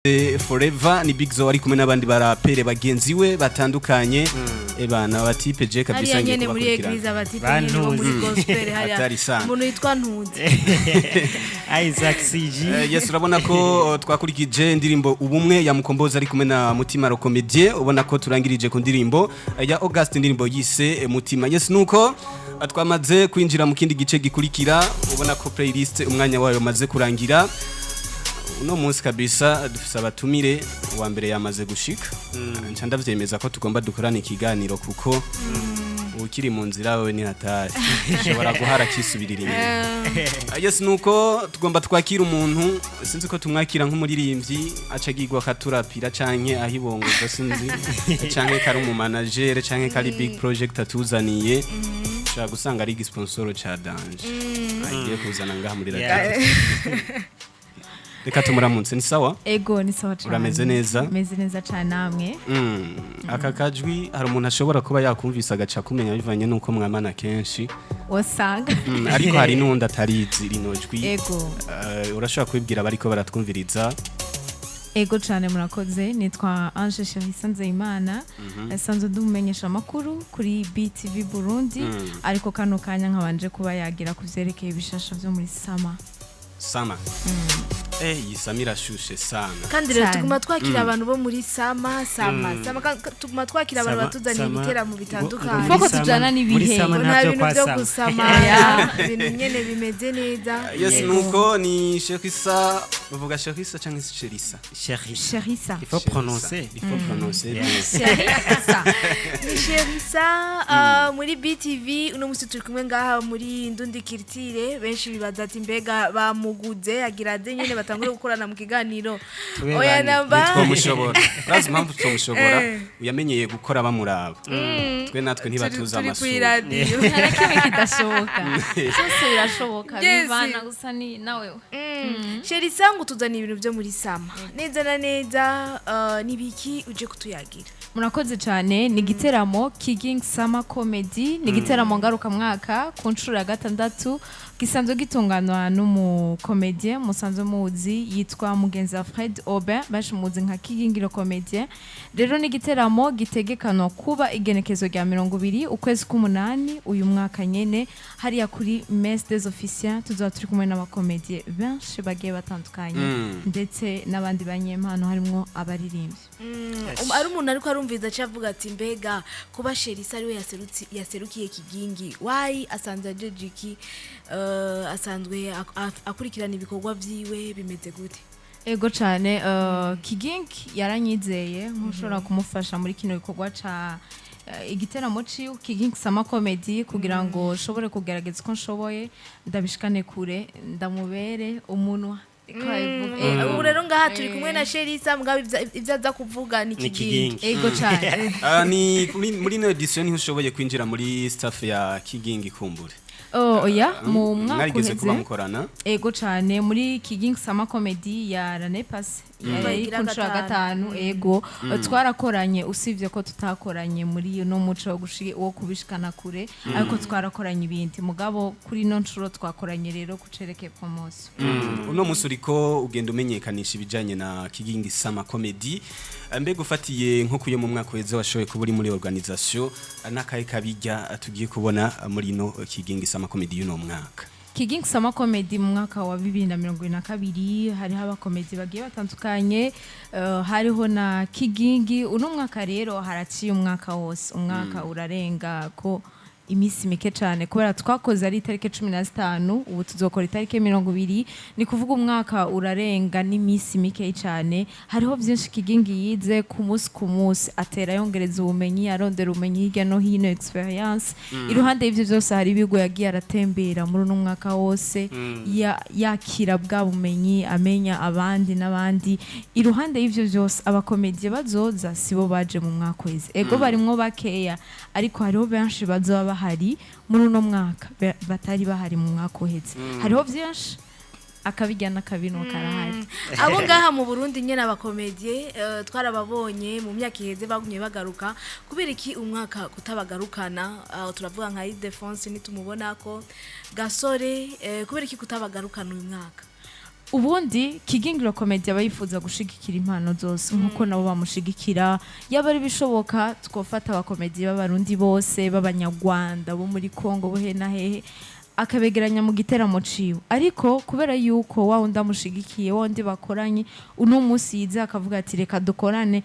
Forever ni Big Zo ari kumwe n'abandi barapere bagenzi we batandukanye. Ebana batipe je kabisa hariya ngiye nyene muri kubakurikirana. église, abatipe nyene bo muri Bantuzi. gospel hariya. Hatari sana. Umuntu yitwa Ntunzi. Isaac CG. Yes, urabona ko twakurikije indirimbo Ubumwe ya Mukombozi ari kumwe na Mutima Rokomedie. Ubona ko turangirije ku ndirimbo ya August, indirimbo yise Mutima. Yes, nuko twamaze kwinjira mu kindi gice gikurikira. Ubona ko playlist umwanya wayo maze kurangira. Uno munsi kabisa dufise abatumire. Uwa mbere yamaze gushika, nca ndavyemeza ko tugomba dukorana ikiganiro, kuko ukiri mu nzira wewe ni hatari, ushobora guhara kisubirira inyuma. Yes, nuko tugomba twakira umuntu, sinzi ko tumwakira nk'umuririmbyi aca agirwa akaturapira, canke ahibongoza, sinzi, canke kari umu manager, canke kari big project atuzaniye. Ushobora gusanga ari igisponsoro ca danger agiye kuzana ngaha muri radio. Reka tumuramutse. Ni sawa? Ego, ni sawa cyane. Urameze neza? Meze neza cyane, namwe? Aka kajwi hari umuntu ashobora kuba yakumvise agaca kumenya bivanye n'uko mwamana kenshi. Wasanga. Ariko hari n'uwundi atarizi rino jwi. Ego. Urashobora kubibwira abariko baratwumviriza? Ego cyane, murakoze. Nitwa Ange Sherisa Nzeyimana, nsanzwe ndi umumenyesha amakuru kuri BTV Burundi, ariko kano kanya nkabanje kuba yagira ku vyerekeye ibishasha vyo muri Sama. Sama, iyi sama irashushe sana. Kandi rero Cyane. tuguma twakira abantu bo muri sama sama sama, tuguma twakira abantu Sama, batuzaniye sama, ibiteramo ngo bitandukanye. muri Foko sama- tujana n'ibihe. muri sama Ngo nta nta byo bintu kwa byo sama. gusamara, ibintu nyene bimeze neza. Yes, nuko ni Sherisa. Bavuga Sherisa canke Sherisa? Chérie. Sherisa. Il faut prononcer. Il faut prononcer bien. Sherisa. Ni Sherisa muri BTV. Uno musi turi kumwe ngaha muri Ndundi Kirtire. Benshi bibaza ati: "Mbega bamuguze agira ade nyene batangure gukorana mu kiganiro?" Tube Oya bane. namba. Twomushobora. Urazi impamvu twomushobora? Eh. Uyamenyeye gukora bamuraba, twe natwe ntibatuza Turi amasura. kw'iradiyo. Nta na kimwe kidashoboka, byose birashoboka. Yes. Bivana gusa ni nawe. Sherisa, ngo tuzaniye ibintu byo muri sama neza na neza, nibiki uje kutuyagira? Murakoze cyane. Ni igiteramo Kigingi Summer Comedy, ni igiteramo ngarukamwaka ku nshuro ya gatandatu, gisanzwe gitunganwa n'umukomedien musanzwe muzi yitwa Mugenzi wa Fred Aubin, benshi muzi nka Kigingi le Comédien. Rero ni igiteramo gitegekanwa kuba igenekezo rya 20 ukwezi k'umunani uyu mwaka nyene, hariya kuri Mess des Officiers. Tuzaba turi kumwe n'abakomedie benshi bagiye batandukanye, ndetse n'abandi banyempano harimwo abaririmbyi. Ari umuntu ariko arumviza aca avuga ati: "Mbega kuba Sherisa ariwe yaserukiye Kigingi, wayi asanzwe ajeje iki, asanzwe akurikirana ibikorwa vyiwe, bimeze gute?" Ego cyane, Kigingi yaranyizeye nk'ushobora kumufasha muri kino gikorwa ca igiteramo ciwe Kigingi Summer Comedy, kugira ngo nshobore kugerageza uko nshoboye ndabishikane kure, ndamubere umunwa. Niko babivuga. Ubu rero ngaha turi kumwe na Sherisa, mugabo ivyo aza kuvuga ni Ni Kigingi. Kigingi. Ego cyane. Ah, ni muri ino edition niho ushoboye kwinjira muri staff ya Kigingi kumbure? Oh, oya, mu mwaka Mwarigeze kuba uheze. mukorana? Ego cyane, muri Kigingi Summer Comedy ya l'année passée, yari Bayigira ku nshuro ya gatanu. gatanu. Ego, twarakoranye, usibye ko tutakoranye muri uno muco wo kubishikana kure, ariko twarakoranye ibindi. Mugabo kuri ino nshuro twakoranye rero kucereke promotion. Uno munsi uriko ugenda umenyekanisha ibijanye na Kigingi Summer Comedy. Mbega ufatiye nko kuyo mu mwaka weze washoboye kuba uri muri organisation, n'akahe kabijya tugiye kubona muri ino Kigingi Summer Comedy y'uno mwaka? Kigingi Summer Comedy mu mwaka wa 2022 hariho abakomedi bagiye batandukanye, hariho na Kigingi. Uno mwaka rero haraciye umwaka wose, umwaka urarenga ko iminsi mike cyane, kubera twakoze ari itariki 15, ubu tuzokora itariki 20, ni kuvuga umwaka urarenga n'iminsi mike cyane. Hariho byinshi Kigingi yize ku munsi ku munsi, atera yongereza ubumenyi, arondera ubumenyi hirya no hino, experience. Iruhande y'ivyo byose hari ibigo yagiye aratembera muri uno mwaka wose, yakira bwa bumenyi, amenya abandi n'abandi. Iruhande y'ivyo byose, abakomediye bazoza sibo baje mu mwaka weze. Ego, barimwo bakeya, ariko hariho benshi bazoba bahari muri uno mwaka batari bahari mu mwaka uheze. Hariho byinshi, akabijya n'akabino karahari. Abo ngaha mu Burundi nyene abakomedie, twarababonye mu myaka iheze bagumye bagaruka. Kubera iki umwaka kutabagarukana? Turavuga nka Ildefonse, nitumubona ko Gasore, kubera iki kutabagarukana uyu mwaka? Ubundi Kigingi le Comédien aba yifuza gushigikira impano zose nkuko nabo bamushigikira. Yaba ari bishoboka twofata abakomedi b'Abarundi bose, b'Abanyarwanda, bo muri Kongo, bo he na hehe, akabegeranya mu giteramo ciwe. Ariko kubera yuko wa wundi amushigikiye, wa wundi bakoranye, uno munsi yize akavuga ati reka dukorane,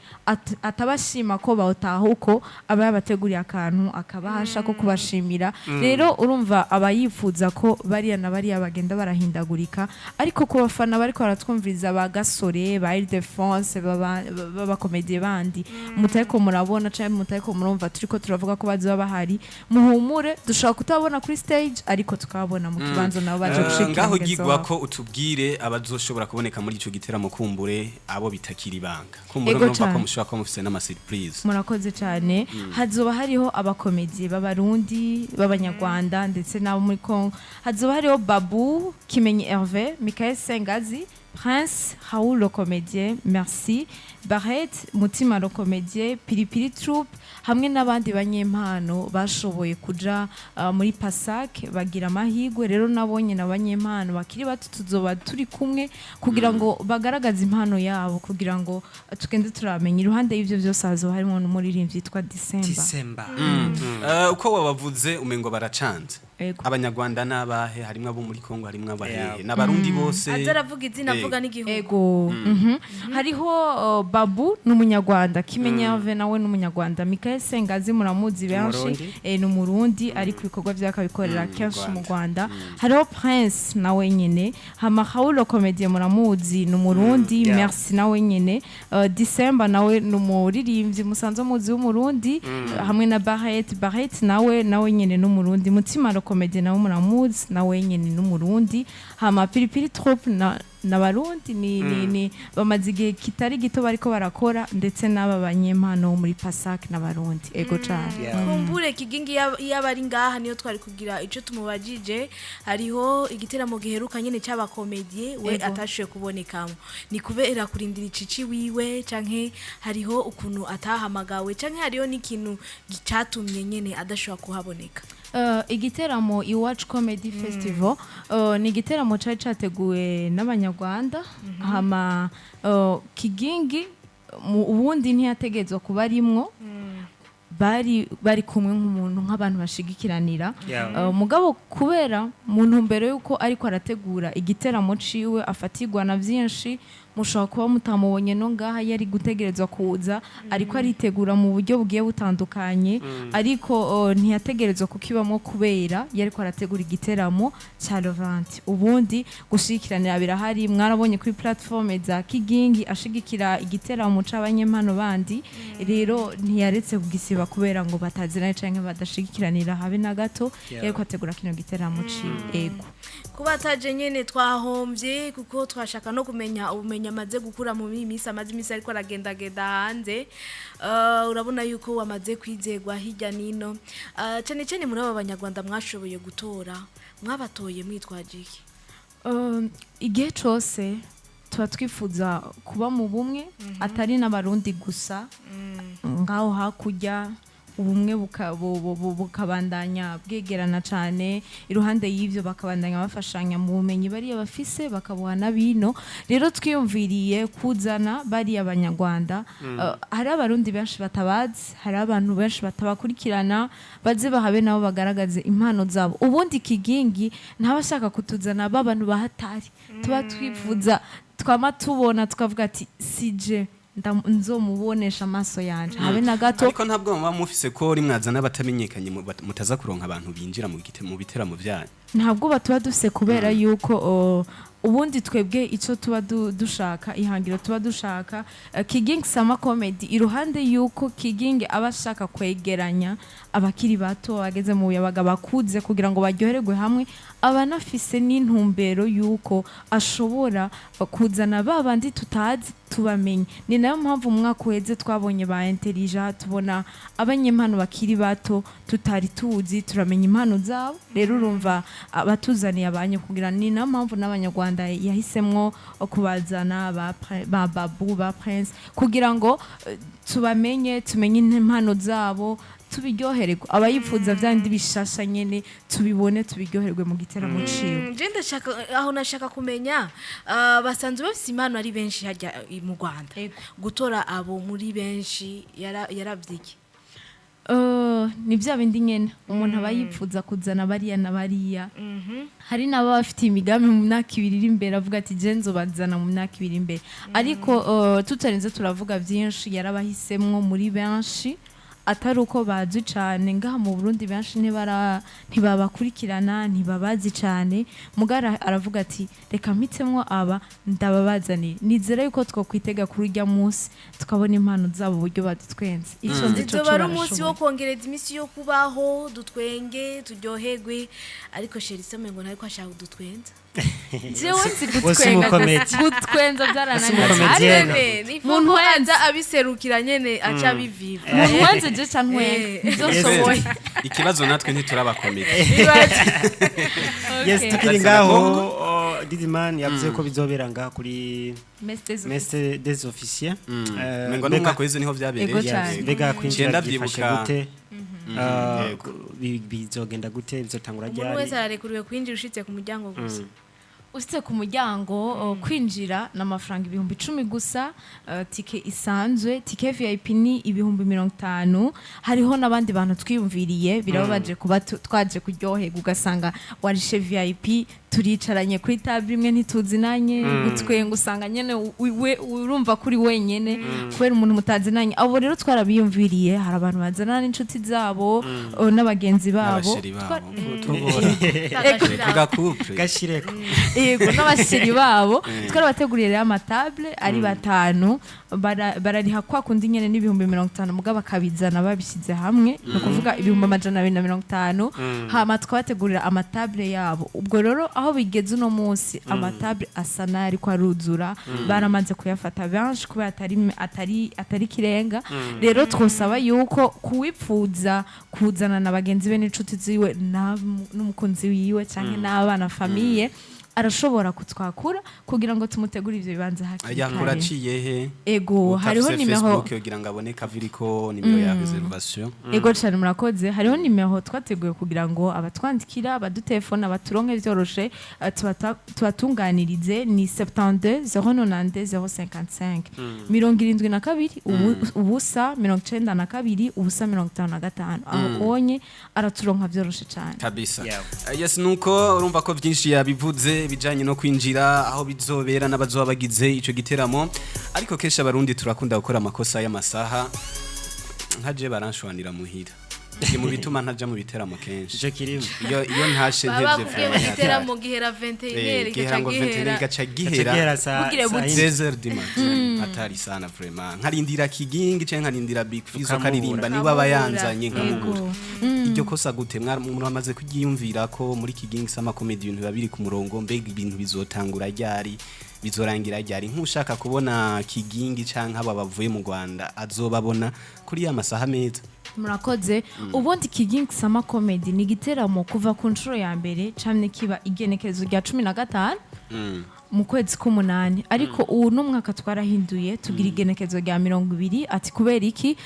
atabashima ko bawutaha uko aba yabateguriye akantu akabahasha ko kubashimira. Rero urumva aba yifuza ko bariya na bariya bagenda barahindagurika. Ariko ku bafana bariko baratwumviriza, ba Gasore, ba Ildefonse, b'abakomediye bandi mutariko murabona canke mutariko murumva turiko turavuga ko bazoba bahari, muhumure, dushobora kutabona kuri stage ariko tukabona mu kibanza nabo baje gushikira Ngaho mugenzi gigwa wabo. ko utubwire abazoshobora kuboneka muri ico giteramo, kumbure abo bitakiri ibanga, kumbure Ego murumva ko cane. mushobora kuba mufise n'ama surprise. Murakoze cyane. Hazoba hariho abakomedi b'Abarundi, b'Abanyarwanda ndetse n'abo muri Congo. Hazoba hariho Babu Kimenyi, Hervé, Michael Sengazi, Prince, Raoul le comédien, Merci, Barret, Mutima le comédien, Piripiri Troupe hamwe n'abandi banyempano bashoboye kuja muri Pasak bagira amahirwe. Rero nabonye n'abanyempano bakiri bato tuzoba turi kumwe kugira ngo bagaragaze impano yabo, kugira ngo tugende turamenya. Iruhande y'ivyo byose hazoba harimo n'umuririmbyi yitwa December. December. Uko wabavuze umengo baracanze. Ego. Abanyarwanda n'abahe? Harimwo abo muri Kongo, harimwo abahehe n'Abarundi bose? Aza aravuga izina, avuga n'igihugu. Ego. Hariho Babu ni Umunyarwanda, Kimenyi Hervé nawe ni Umunyarwanda, Michael Sengazi muramuzi benshi. Umurundi. Ni Umurundi ariko ibikorwa vyakabikorera kenshi mu Rwanda. Rwanda. Hariho Prince nawe nyene, hama Raoul Comédien muramuzi, ni Umurundi. Merci nawe nyene, December nawe ni umuririmbyi musanzwe muzi w'Umurundi, hamwe na Barret. Barret nawe nyene ni Umurundi. Mutima Comédien nawe muramuzi, nawe nyene ni Umurundi. Hama Piripiri Troupe na n'Abarundi, ni bamaze igihe kitari gito bariko barakora, ndetse n'aba banyempano muri Pasak n'Abarundi. Ego cane. Kumbure Kigingi yaba ari ngaha niyo twari kugira ico tumubajije. Hariho igiteramo giheruka nyene c'abakomedie we atashoboye kubonekamo. Ni kubera kurindira icici wiwe, canke hariho ukuntu atahamagawe, canke hariho n'ikintu catumye nyene adashobora kuhaboneka? Igiteramo Iwacu Comedy Festival ni igiteramo cari categuwe n'Abanyarwanda. Hama Kigingi ubundi ntiyategetswe kuba arimwo, bari kumwe nk'umuntu, nk'abantu bashigikiranira. Mugabo kubera mu ntumbero y'uko ariko arategura igiteramo ciwe afatirwa na vyinshi, mushobora kuba mutamubonye no ngaha yari gutegerezwa kuza, ariko aritegura mu buryo bugiye butandukanye. Ariko ntiyategerezwa kukibamo kubera yariko arategura igiteramo ca Levante. Ubundi gushigikiranira birahari, mwarabonye kuri platform za Kigingi ashigikira igiteramo c'abanyempano bandi. Rero ntiyaretse kugisiba kubera ngo bataziranye canke badashigikiranira, habe na gato. Yariko ategura kino giteramo ciwe. Ego. Kuba ataje nyene twahombye, kuko twashaka no kumenya ubumenyi amaze gukura mu minsi amaze iminsi ariko aragendagenda hanze. Urabona yuko wamaze kwizegwa hirya nino. Cyane cyane muri aba Banyarwanda mwashoboye gutora, mwabatoye mwitwaje iki? Igihe cose tuba twifuza kuba mu bumwe, atari n'Abarundi gusa, ngaho hakurya ubumwe bukabandanya bwegerana cyane. Iruhande y'ivyo bakabandanya bafashanya mu bumenyi bariya bafise, bakabuha bino. Rero twiyumviriye kuzana bariya Banyarwanda. Hari Abarundi benshi batabazi, hari abantu benshi batabakurikirana, baze bahabe nabo bagaragaze impano zabo. Ubundi Kigingi ntabashaka kutuzana b'abantu bahatari tuba twifuza, twama tubona tukavuga ati sije nzomubonesha amaso yanje, habe na gato. Ariko ntabwo muba mufise ko rimwazana abatamenyekanye mutaza kuronka abantu binjira mu biteramo byanyu? Ntabwo tuba dufise, kubera yuko ubundi twebwe icyo tuba dushaka, ihangiro tuba dushaka, Kigingi Summer Comedy, iruhande yuko Kigingi aba ashaka kwegeranya abakiri bato, abageze mu buyabaga, bakuze, kugira ngo baryohererwe hamwe, aba anafise n'intumbero yuko ashobora kuzana ba bandi tutazi tubamenye. Ni nayo mpamvu mu mwaka uheze twabonye ba Intelligent, tubona abanyempano bakiri bato tutari tuzi, turamenya impano zabo. Rero urumva Abatuzaniye abanyu kugira ni nayo mpamvu n'abanyarwanda yahisemwo kubazana ba Babu, ba Prince, kugira ngo tubamenye, tumenye impano zabo, tubiryohererwe. Abayifuza vyandi bishasha nyene tubibone, tubiryohererwe mu giteramo ciwe. Je ndashaka, aho nashaka kumenya, basanzwe bafise impano ari benshi hajya mu Rwanda. Ego. Gutora abo muri benshi yaravyiki? Ni bya bindi nyene umuntu aba yipfuza kuzana bariya na bariya. Hari n'ababa bafite imigambi mu myaka 2 iri imbere, avuga ati je nzobazana mu myaka 2 imbere. Ariko tutarinze turavuga byinshi, yarabahisemwo muri benshi, atari uko bazi cane ngaha mu Burundi. Benshi ntibabakurikirana, ntibabazi cane. Mugara aravuga ati reka mpitemwo aba ndababazanire. Nizera yuko twokwitega kuri urya munsi tukabona impano zabo, uburyo badutwenze. Ico nzi co Zizoba ari umunsi wo barashoboye. Kongereza iminsi yo kubaho, dutwenge, turyoherwe. Ariko Sherisa ngo ntariko ashaka kudutwenza. Jewe nzi Bose gutwenga. umukomedi. Gutwenza byarananiye. Umukomedienne. Nyene ni Muntu muntu wenze. aza abiserukira nyene, aca abiviva. Umuntu wenze je ca ntwenga. Nivyo nshoboye. Ikibazo natwe ntiturabakomeye. Yes. Okay. Tukiri Bazana ngaho, Congo. Didman yavuze ko bizobera ngaha kuri Messe des Messe des Officiers. Mengo n'umwaka weze niho vyabereye. Ego cane. Yes, mbega kwinjira Cenda byifashe vyibuka. gute? Yego. Bizogenda gute? Bizotangura Umuntu ryari? wese ararekuriwe kwinjira, ushitse ku muryango gusa? Usitse ku muryango, kwinjira ni amafaranga 10.000 gusa, tike isanzwe. Tike VIP ni 50.000. Hariho n'abandi bantu twiyumviriye, birababaje kuba twaje kuryoherwa ugasanga warishe VIP, turicaranye kuri table imwe ntituzinanye, gutwenga usanga nyene we urumva kuri wenyene kubera umuntu mutazinanye. Abo rero twarabiyumviriye, hari abantu bazana n'inshuti zabo, n'abagenzi babo. N'abasheri babo tubora kuga couple. Gashireko. Yego, n'abasheri babo. Twarabateguriye rero amatable ari batanu, barariha kwa kundi nyene n'50.000, mugabo bakabizana babishyize hamwe, ni ukuvuga 250.000. Hama twabategurira amatable yabo. Ubwo rero aho bigeze uno munsi, amatable asa n'ayari ko aruzura, baramaze kuyafata benshi kubera atari kirenga. Rero twosaba yuko kuwipfuza kuzana na bagenzi be n'inshuti ziwe n'umukunzi wiwe canke n'abana, famille, arashobora kutwakura kugira ngo tumutegure ivyo bibanza hakiri Yakura kare. aciye he? Ego, hariho Utafise nimero. Facebook kugira ngo abone kaviriko nimero ya reservation. Ego cyane, murakoze. Hariho nimero twateguye kugira ngo abatwandikira, abadutelefona baturonke vyoroshe, tubatunganirize. Ni 72 092 055, 72 0 92 0 55. Aho onye araturonka vyoroshe cyane. Kabisa. Yeah. Yes, nuko urumva ko byinshi yabivuze bijanye no kwinjira, aho bizobera n'abazoba bagize ico giteramo. Ariko kenshi abarundi turakunda gukora amakosa y'amasaha. Nka je baranshwanira muhira. Ni mu bituma ntaja mu biteramo kenshi. Ico kirimo. Iyo ntashe Baba ntevye. bakubwiye ngo igiteramo gihera 21, gihera ngo gica 21, gihera. gaca Gaca gihera gihera saa Bugire saa buti. yine. 16h du matin, atari sana vraiment. Nkarindira Kigingi canke nkarindira Big Fizzo Ukamubura. karirimba, niba aba Ukamubura. yanzanye nkamubura. Ego. Iryo kosa gute muramaze kuryiyumvira ko muri Kigingi Summer Comedy ibintu biba biri ku murongo? Mbega ibintu bizotangura ryari, bizorangira ryari? Nk'ushaka kubona Kigingi canke aba bavuye mu Rwanda, azobabona kuri ya masaha meza? Murakoze. Ubundi Kigingi Summer Comedy ni igiteramo kuva ku nshuro ya mbere camye kiba igenekerezo rya 15 mu kwezi k'umunani, ariko ubu n'umwaka twarahinduye, tugira igenekerezo rya 20. Ati kubera iki?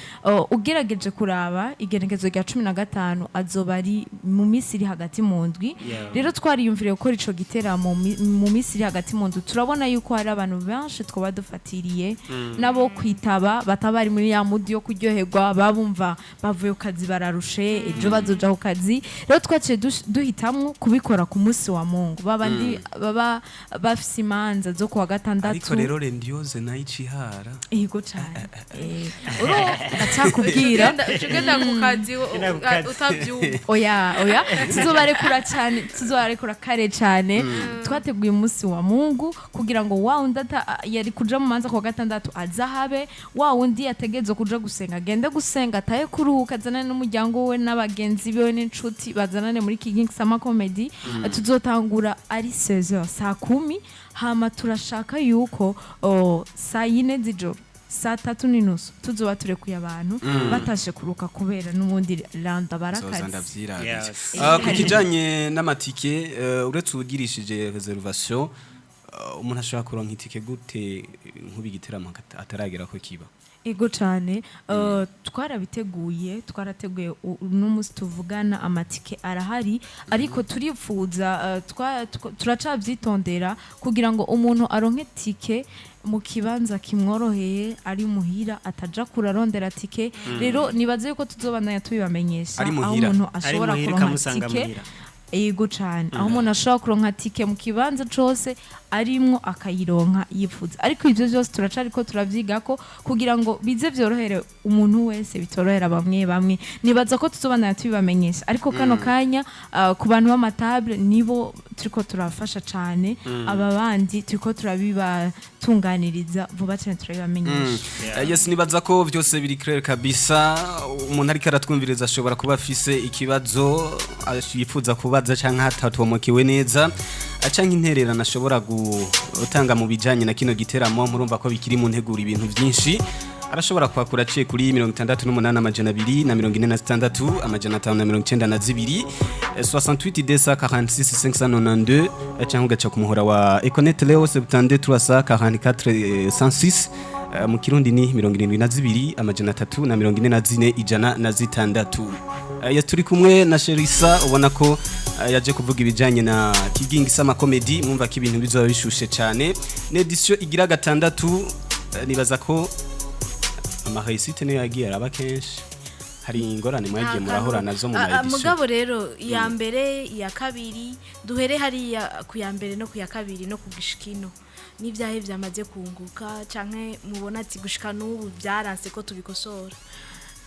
Ugerageje kuraba igenekerezo rya 15 azoba ari mu minsi iri hagati mu ndwi. Rero twariyumviriye gukora ico giteramo mu minsi iri hagati mu ndwi, turabona yuko hari abantu benshi twaba dufatiriye nabo kwitaba bataba bari muri ya mudi yo kuryoherwa, babumva bavuye ku kazi bararushe, ejo bazoja ku kazi. Rero twaciye duhitamwo kubikora ku munsi wa Mungu, babandi baba bafise imanza zo kuwa gatandatu. Ariko rero Rendioze nayo icihara. Yego cane. Ndacakubwira. Uca ugenda ku kazi Ugenda ku kazi. utavyumva. Oya, oya, tuzobarekura cyane, tuzobarekura kare cyane. Twateguye umunsi wa Mungu kugira ngo wa wundi yari kuja mu manza kuwa gatandatu azahabe, wa wundi yategerezwa kuja gusenga agende gusenga, atahe kuruhuka, azanane n'umuryango we n'abagenzi biwe n'inshuti, bazanane muri Kigingi Summer Comedy. Tuzotangura ari 16h, saa 10. Hama turashaka yuko saa 4 z'ijoro Saa 3:30 tuzoba turekuye abantu batashe kuruka, kubera n'ubundi randa Nzoza barakazi. ndavyirabire. Yes. Ku kijanye n'amatike, uretse uwugirishije reservation, umuntu ashobora kuronka itike gute nk'ubu igiteramo ataragera ko kiba? Ego cyane, twarabiteguye, twarateguye uno munsi tuvugana amatike arahari, ariko turifuza turacabyitondera kugira ngo umuntu aronke tike mu kibanza kimworoheye, ari muhira, ataja kurarondera tike. Rero nibaze yuko tuzobandanya tubibamenyesha Ari aho muhira. umuntu Ari ashobora muhira, kuronka ikamusanga tike. muhira. Ego cane, aho umuntu ashobora kuronka tike mu kibanza cose arimwo akayironka yifuza, ariko ivyo vyose turacariko turavyigako kugira ngo bize vyorohere umuntu wese, bitorohera bamwe bamwe. Nibaza ko tuzobandanya tubibamenyesha, ariko kano kanya ku bantu b'amatable nibo turiko turafasha cane, aba bandi turiko turabibatunganiriza vuba cane, turabibamenyesha. Yes, nibaza ko vyose biri clair kabisa. Umuntu ariko aratwumviriza ashobora kuba afise ikibazo yifuza kubaza canke hatatomokewe neza, canke intererano ashobora gutanga mu bijanye na kino giteramo. Murumva ko bikiri mu ntegura, ibintu vyinshi. Arashobora kwakura aciye kuri 68 246 592, 68 246 592, canke ugaca ku muhora wa Econet Leo 72 344 106. Mu Kirundi ni 72 344 106. Yes, turi kumwe na Sherisa, ubona ko yaje kuvuga ibijanye na Kigingi Summer Comedy. Mwumva ko ibintu bizoba bishushe cyane. Ni edition igira gatandatu. Nibaza ko amaréussite niyo yagiye araba kenshi. Hari ingorane mwagiye murahura nazo mu ma edition? Mugabo rero iya mbere, iya kabiri, duhere hariya ku ya mbere no ku ya kabiri no ku gishikino, n'ibyahe byamaze kunguka canke mubona ati gushika n'ubu byaranse ko tubikosora?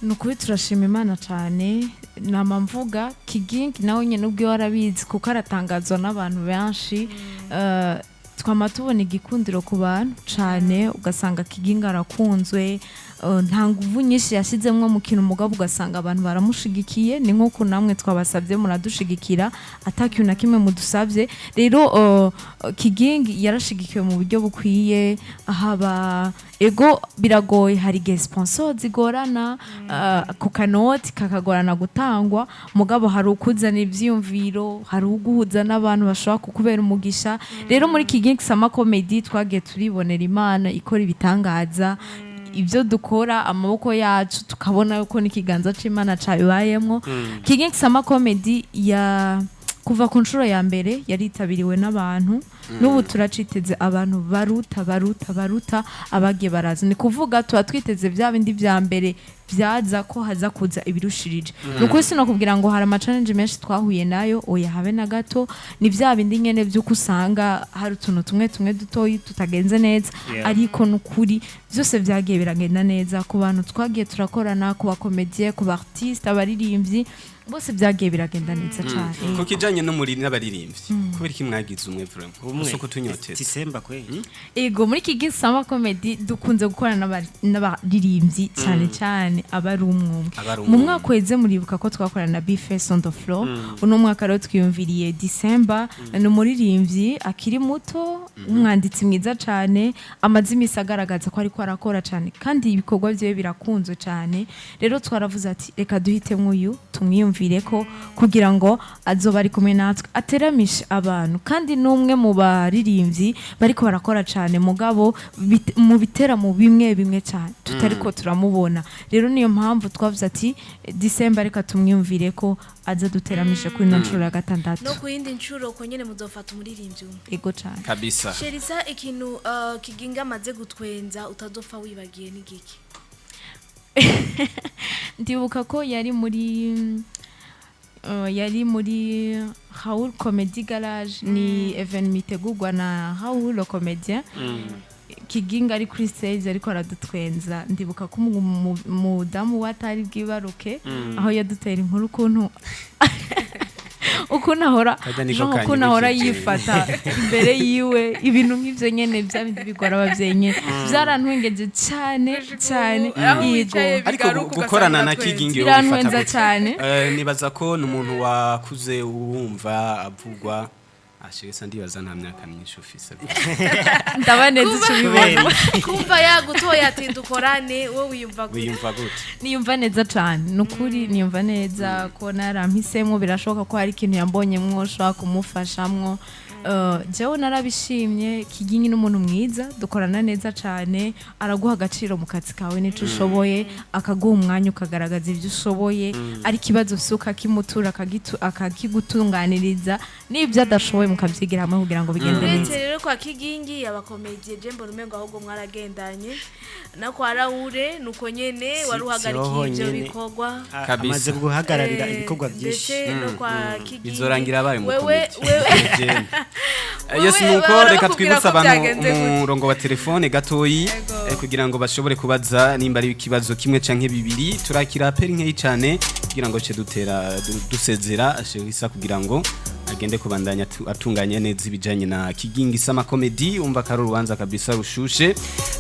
Ni ukuri turashima Imana cyane. Nama mvuga Kigingi nawe nyine ubwe warabizi, kuko aratangazwa n'abantu benshi. Twama tubona igikundiro ku bantu cyane, ugasanga Kigingi arakunzwe, nta nguvu nyinshi yashyizemo mu kintu, umugabo ugasanga abantu baramushigikiye. Ni nk'uko namwe twabasabye muradushigikira atakintu na kimwe mudusabye. Rero Kigingi yarashigikiwe mu buryo bukwiye. Haba ego biragoye, hari igihe sponsor zigorana, ku kanoti kakagorana gutangwa, mugabo hari ukuzana ivyiyumviro, hari uguhuza n'abantu bashobora kukubera umugisha. Rero muri Kigingi Summer Comedy twagiye turibonera Imana ikora ibitangaza, ibyo dukora amaboko yacu tukabona yuko n'ikiganza c'Imana cabibayemwo. Kigingi Summer Comedy ya kuva ku nshuro ya mbere yaritabiriwe n'abantu, n'ubu turaciteze abantu baruta baruta baruta abagiye baraza. Ni kuvuga tuba twiteze bya bindi bya mbere byaza, ko haza kuza ibirushirije. Ni ukuri sinakubwira ngo hari ama-challenge menshi twahuye nayo, oya, habe na gato. Ni bya bindi nyene by'uko usanga hari utuntu tumwe tumwe dutoyi tutagenze neza, ariko nukuri byose byagiye biragenda neza ku bantu twagiye turakorana, ku bakomediye, ku ba artiste, abaririmbyi bose, byagiye biragenda neza cyane. Ku kijanye n'umuri n'abaririmbyi, kubera iki mwagize umwe vraiment? Umwe. Uko tunyoteza. Tisemba kweli. Ego, muri Kigingi Summer Comedy dukunze gukorana n'abaririmbyi cyane cyane aba ari umwe umwe. Aba ari Mu umwe. mwaka uheze muribuka ko twakorana na Bface on the floor. Uno mwaka rero twiyumviriye December, ni umuririmbyi akiri muto, umwanditsi mwiza cyane, amaze iminsi agaragaza ko ariko arakora cyane kandi ibikorwa byiwe birakunzwe cyane. Rero twaravuze ati reka duhitemo uyu, tumwiyumvire ko kugira ngo azoba ari kumwe natwe ateramishe abantu, kandi ni umwe mu baririmbyi bariko barakora cyane, mugabo mu biteramo bimwe bimwe cyane tutariko turamubona. Rero niyo mpamvu twavuze ati December reka tumwiyumvire ko aza duteramishe kuri ino nshuro ya gatandatu. No ku yindi nshuro ko nyene muzofata umuririmbyi umwe. Ego cyane. Kabisa. Sherisa, ikintu Kigingi amaze gutwenza utazopfa wibagiye ni giki? Ndibuka ko yari muri Raoul Comedy Garage, ni événement itegurwa na Raoul le comédien. Kigingi ari kuri stage ariko aradutwenza. Ndibuka ko umudamu we atari bwibaruke, aho yadutera inkuru ukuntu ahora Kajya niko Jean, ukuntu ahora kanyibukije. yifata imbere yiwe, ibintu nk'ivyo nyene bya bindi bigora abavyeyi nyene, byarantwengeje cyane cyane. Aho Yego. wicaye Ariko bigaruka gukorana na ugasanga Kigingi Birantwenza ubifata gute? cyane. Nibaza ko ni umuntu wakuze wumva avugwa. Ashirisa, ndibaza nta myaka myinshi ufise. Ndaba neza icyo ubibona. Kumva yagutoye ati dukorane, wowe wiyumva gute? Wiyumva gute? Niyumva neza cyane, ni ukuri niyumva neza ko narampisemo. Birashoboka ko hari ikintu yambonyemwo ushobora kumufashamwo. Jewe narabishimye. Kigingi n'umuntu mwiza, dukorana neza cyane, araguha agaciro mu kazi kawe n'icyo ushoboye, akaguha umwanya ukagaragaza ibyo ushoboye, ari ikibazo ufise ukakimutura, akakigutunganiriza, n'ibyo adashoboye mukabyigira hamwe kugira ngo bigende neza. Uretse rero kwa Kigingi abakomediye, je mbona umengo ahubwo mwaragendanye na kwa Raure nuko nyene Si- wari uhagarikiye siho ivyo honyene. bikorwa. Kabisa. Amaze guhagararira ibikorwa byinshi. Ndetse no kwa Kigingi. Bizorangira abaye Wewe umukomedi. wewe Yes, Wewe, nuko bahora reka bakubwira twibutse ko abantu byagenze gute. umurongo wa telefone gatoyi, kugira ngo bashobore kubaza nimba ari ikibazo kimwe canke bibiri. Turakira appel nkeyi cane kugira ngo ce dutera dusezera Sherisa kugira ngo agende kubandanya atunganya neza ibijanye na Kigingi Summer Comedy. Umva kari urubanza kabisa rushushe.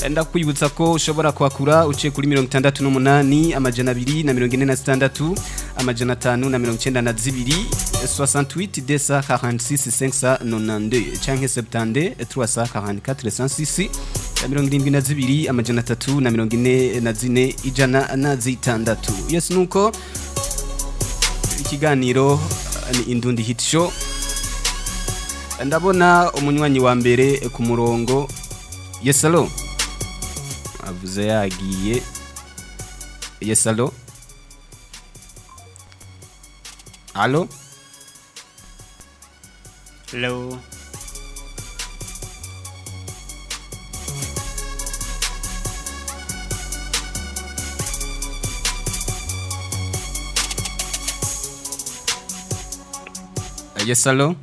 Ndakwibutsa ko ushobora kwakura uciye kuri 68 246 592, 68 246 592 canke 70 344 106, 72 344 106. Yes, nuko ikiganiro ni Indundi Hit Show. Ndabona umunywanyi wa mbere ku murongo. Yes, allo. Avuze yagiye. Yes, allo, allo. Hello. Yes, allo.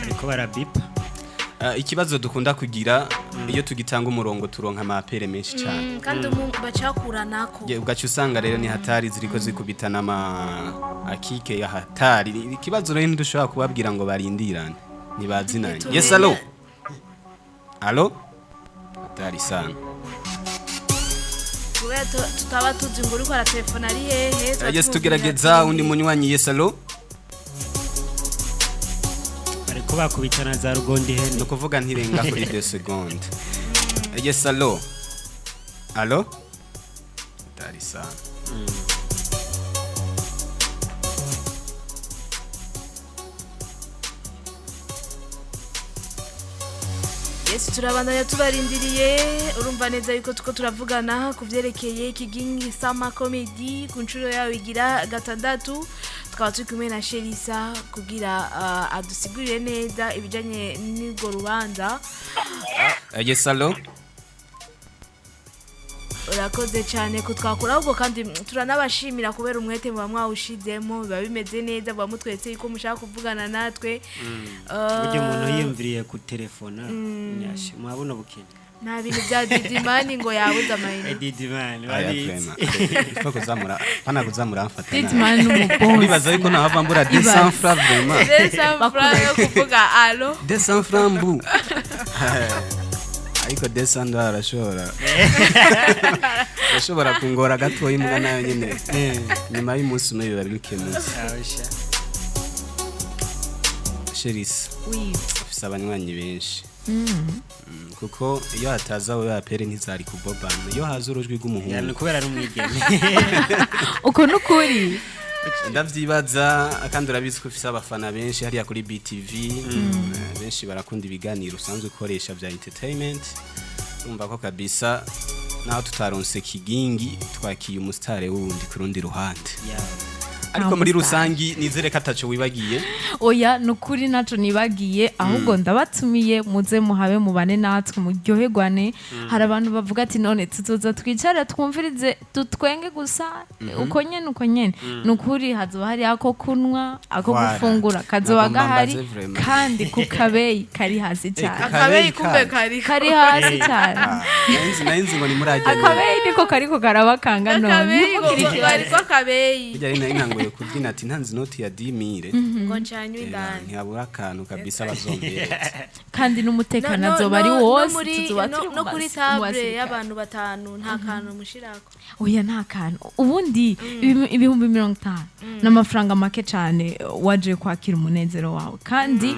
Ariko barabipa. Ikibazo dukunda kugira iyo tugitanga umurongo, turonka ama appels menshi cyane. Kandi bacakuranako. Ye, ugaca usanga rero ni hatari, ziriko zikubitana ama akike ya hatari. Ikibazo rero ntidushobora kubabwira ngo barindirane, ntibazinanye. Yes, allo, allo, hatari sana. Kubera tutaba tuzi ngo uriko aratelefona ari hehe, tuba Yes, tumubwira tugerageza ati, undi munywanyi. Yes, allo. Ariko bakubitana za rugondi Ni hene. ukuvuga ntirenga kuri 2 secondes. Yes, allo, allo, hatari sana. Yes, turabandanya tubarindiriye. Urumva neza yuko tuko turavugana ku vyerekeye Kigingi Summer Comedy ku nshuro yayo igira gatandatu. Tukaba turi kumwe na Sherisa kugira adusigurire neza ibijanye n'urwo rubanza. Yes, allo. Urakoze cyane kutwakura ahubwo, kandi turanabashimira kubera umwete muba mwawushizemo, biba bimeze neza, muba mutweretse yuko mushaka kuvugana natwe. Burya umuntu yiyumviriye ku telefona nyashe mwabona bukene. Nta bintu bya Didimani ngo yabuze amayinite. Didimani Aya. babizi. Vraiment, il faut kuzamura pana kuzamura amfata nabi. Didman n'umubosi. Uribaza yuko nahava mbura 200 francs, vraiment? Francs yo kuvuga allo. 200 francs mbu, ariko 200 dollars arashobora kungora gatoya imbwa nayo nyine nyuma y'umunsi umwe biba bikemutse. Abasha. Sherisa, Oui. ufise abanywanyi benshi. Kuko iyo hataza wowe appels ntizari kubobana, iyo haza urujwi Yani rw'umuhungu. kubera ari umwigeme. Uko nukuri. Ndavyibaza kandi urabizi ko ufise abafana benshi hariya kuri BTV. Benshi barakunda ibiganiro usanzwe ukoresha vya entertainment. Urumva ko kabisa naho tutaronse Kigingi, twakiye umusitare wundi ku rundi ruhande. Yeah. Ariko muri Nta rusangi nizere ko ataco wibagiye. Oya, nukuri naco nibagiye, ahubwo ndabatumiye muze muhabe mubane natwe muryoherwane. Hari abantu bavuga ati none tuzoza twicare twumvirize dutwenge gusa uko nyene uko nyene? Nukuri hazoba hari ako kunywa, ako Voilà. gufungura kazoba Nagomba gahari, mbaze vraiment. kandi ku kabeyi kari hasi cyane. Akabeyi kumbe kandi. kari Kari hasi cyane. Nayinzi ngo ni muri ajya. Akabeyi niko kariko karabakanga none. Akabeyi ngo Ntimugire ikibazo. bariko akabeyi. Burya ari nari ntanguye kubyina ati ntanze inoti ya 10,000 Ngo ncanywe indani. Ntihabura akantu kabisa bazombereza. Kandi n'umutekano azoba ari wose, tuzoba turi no mu kuri mu table basirikare. y'abantu batanu nta kantu mushirako? Oya, nta kantu. Ubundi 50,000 N'amafaranga make cyane, waje kwakira umunezero wawe. Kandi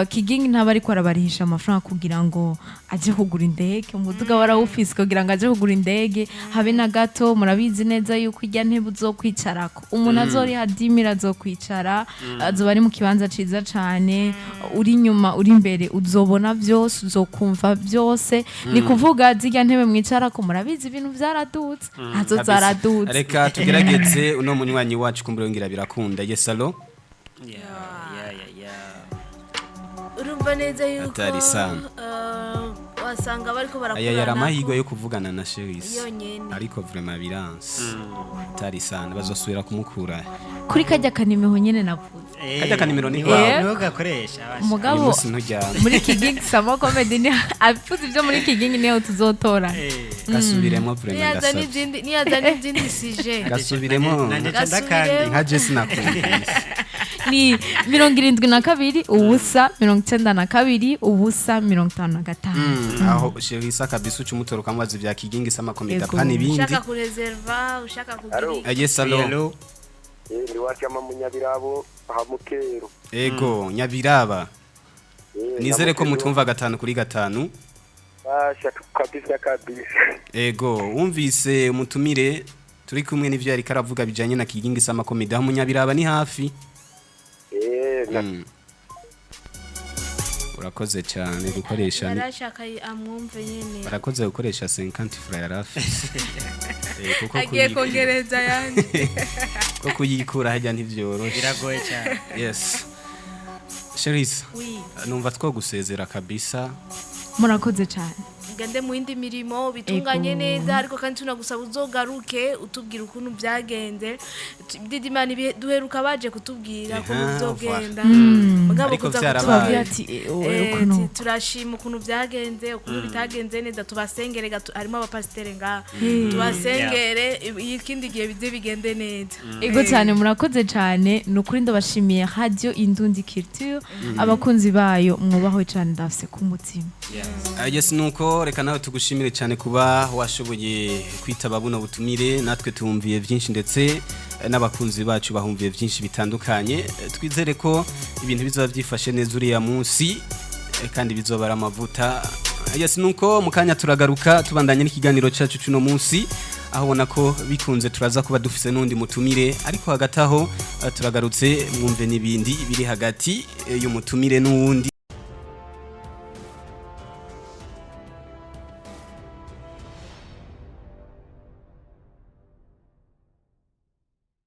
Kigingi ntaba ariko arabarihisha amafaranga kugira ngo aje kugura indege. Umuduga warawufise kugira ngo aje kugura indege, habe na gato. Murabizi neza yuko ijya ntebe uzokwicarako, umuntu azoriha 10 000 azokwicara, azoba ari mu kibanza ciza cane. Uri inyuma, uri imbere, uzobona byose, uzokumva byose. Ni kuvuga zirya ntebe mwicarako, murabizi ibintu vyaradutse, nazo Kabisa. zaradutse. Reka tugerageze uno munywanyi wacu, kumbura ngira birakunda. Yes, allo? Yeah. Urumva neza yuko Atari sana. Wasanga bariko Aya yari barakorana amahirwe yo kuvugana na Sheris, Yonyene. ariko vraiment biranse. Atari sana, bazosubira kumukura. Kuri kajya kanimero nyene navuze. Kajya kanimero ni Niho iwawe. niho gakoresha abasha. Uyu Mugabo munsi ntujyana. muri Kigingi Summer Comedy ni abifuza ibyo muri Kigingi niho tuzotora. Gasubiremo vraiment, Niyaza ndasabye. n'izindi, niyaza n'izindi sije. Gasubiremo. Nanje ca Gasubiremo. ndakandi. Nka je sinakumvise. Ni 72 0 92 0 55. Aho Sherisa kabisa uca umutora ukamubaza ibya Kigingi Summer Comedy, Yego. apana ibindi. Ushaka kureserva, ushaka kugira Allo? iki. Yes, allo? Hello. Ni wacyama munyabirabo aha mukero. Ego, Nyabiraba. Nizere ko na Mukero. mutwumva gatanu kuri gatanu. Basha, kabisa kabisa. Ego, wumvise umutumire turi kumwe n'ivyo yariko aravuga bijanye na Kigingi Summer Comedy. Aho Munyabiraba ni hafi. Na Urakoze cyane gukoresha Yarashaka amwumve nyene. Barakoze gukoresha 50 francs yari afise. Kuko Agiye kongereza yandi. Ko kuyikura hajya ntivyoroshe. Biragoye cyane. Yes. Sheris, Oui. numva twogusezera kabisa. Murakoze cyane. Ugende mu yindi mirimo bitunganye Ego. neza, ariko kandi tunagusaba uzogaruke utubwira ukuntu byagenze. Didimana duheruka baje kutubwira ukuntu Eha, bizogenda, mugabo Ariko kuza vyarabaye. Tubabwira kutubwira ati ukuntu turashima ukuntu byagenze, ukuntu bitagenze neza. Tubasengere gato, harimo abapasiteri ngaha, tubasengere ikindi gihe bize bigende neza. Ego cyane, murakoze cyane. Ni ukuri ndabashimiye. Radio Indundi Culture, abakunzi bayo mwubahwe cyane, ndafise ku mutima. Yes, nuko reka nawe tugushimire cyane kuba washoboye kwitaba buno butumire. Natwe tumviye byinshi, ndetse n'abakunzi bacu bahumviye byinshi bitandukanye. Twizere ko ibintu bizaba byifashe neza uriya munsi, kandi bizoba ari amavuta. Yes, nuko mu kanya turagaruka tubandanye n'ikiganiro cyacu cy'uno munsi, aho ubona ko bikunze turaza kuba dufise n'undi mutumire. Ariko hagati aho, turagarutse mwumve n'ibindi biri hagati y'umutumire n'uwundi.